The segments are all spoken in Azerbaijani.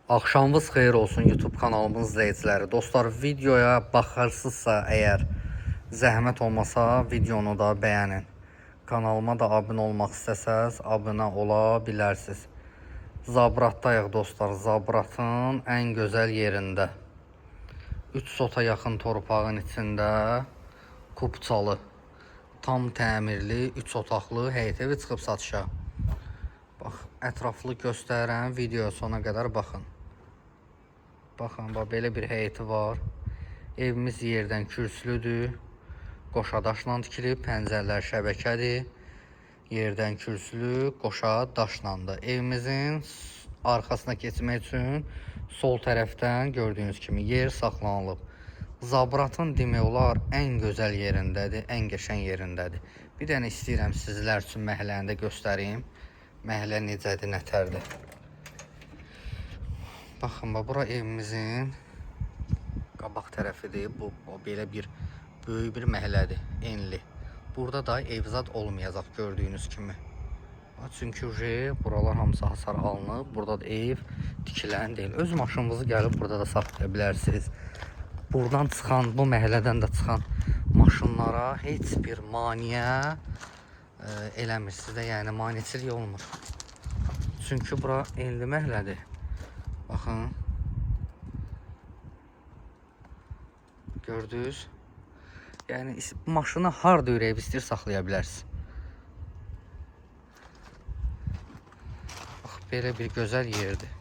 Axşamınız xeyir olsun YouTube kanalımın izləyiciləri. Dostlar, videoya baxarsınızsa əgər zəhmət olmasa videonu da bəyənin. Kanalıma da abunə olmaq istəsəz abunə ola bilərsiniz. Zabratdayıq dostlar. Zabratın ən gözəl yerində. 3 sota yaxın torpağın içində kupçalı, tam təmirli, 3 otaqlı həyət evi çıxıb satışa. Bax, ətraflı göstərən videoya sona qədər baxın. Baxın, bax belə bir həyəti var. Evimiz yerdən kürsülüdür. Qoşa daşla tikilib, pəncərələr şəbəkədir. Yerdən kürsülü, qoşa daşlandır. Evimizin arxasına keçmək üçün sol tərəfdən gördüyünüz kimi yer saxlanılıb. Zabratın demək olar ən gözəl yerindədir, ən qəşəng yerindədir. Bir dənə istəyirəm sizlər üçün məhəlləni də göstərim. Məhəllə necədir, nətərdir. Baxın, bax bura evimizin qabaq tərəfidir. Bu o belə bir böyük bir məhəllədir, enli. Burada da ev zad olmayacaq gördüyünüz kimi. Çünki uje buralar hamısı hasar alınıb. Burada da ev tikilən deyil. Öz maşınınızı gəlib burada da saxlaya bilərsiniz. Buradan çıxan, bu məhəllədən də çıxan maşınlara heç bir maneə eləmir sizdə, yəni maneçilik olmur. Çünki bura enli məhəllədir. Baxın. Gördünüz? Yəni maşını harda ürəyi istəyir saxlaya bilərsiniz. Bax belə bir gözəl yerdir.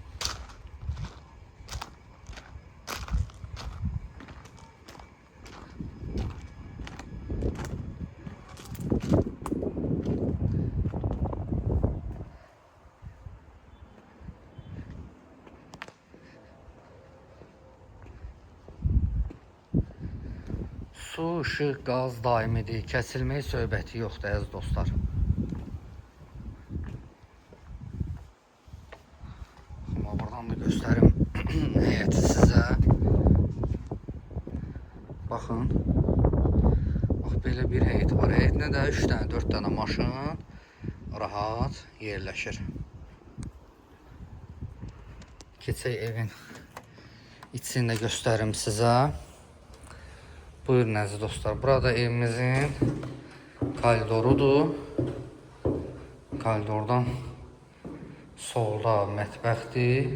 Su, işıq, qaz daimidir. Kəsilmək söhbəti yoxdur əziz dostlar. Amma buradan da göstərim həyəti sizə. Baxın. Bax belə bir həyət var. Həyətində də 3 dənə, 4 dənə maşın rahat yerləşir. Keçək evin içini də göstərim sizə. Buyurun əziz dostlar. Burada evimizin koridorudur. Koridordan solda mətbəxdir.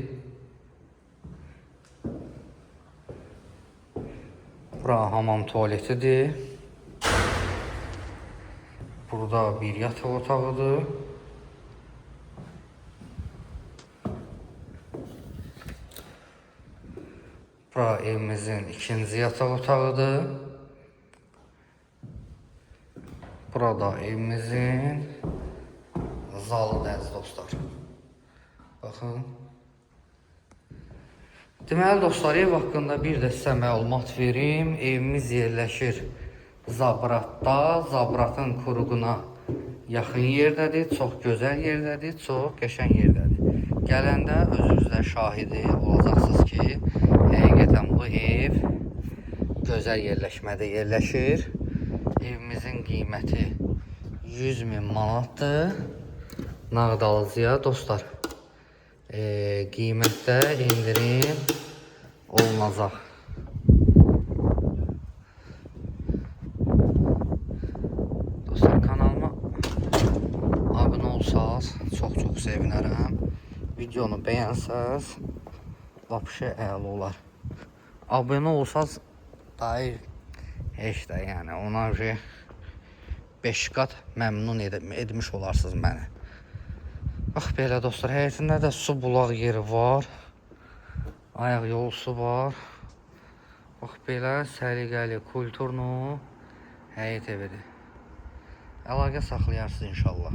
Bura hamam tualetidir. Burada bir yataq otağıdır. Bura evimizin ikinci yataq otağıdır. Burada evimizin zalıdır əziz dostlar. Baxın. Deməli dostlar, ev haqqında bir də sizə məlumat verim. Evimiz yerləşir Zabratda, Zabratın kuruğuna yaxın yerdədir, çox gözəl yerdədir, çox qəşəng yerdədir. Gələndə özünüz də şahidi olacaqsınız ki, həqiqətən bu ev gözəl yerləşmədə yerləşir. Evimizin qiyməti 100 min manatdır. Nağd alıcıya dostlar. Qiymətdə endirim olunacaq. Dostlar, kanalıma abunə olsaz çox-çox sevinərəm. Videonu bəyənsəz vapşe əla olar. Abunə olsaz daha heç də yəni ona 5 qat məmnun etmiş olarsınız məni. Bax belə dostlar, həyətində də su bulaq yeri var. Ayaq yolusu var. Bax belə səliqəli, kulturnu həyət evidir. Əlaqə saxlayarsınız inşallah.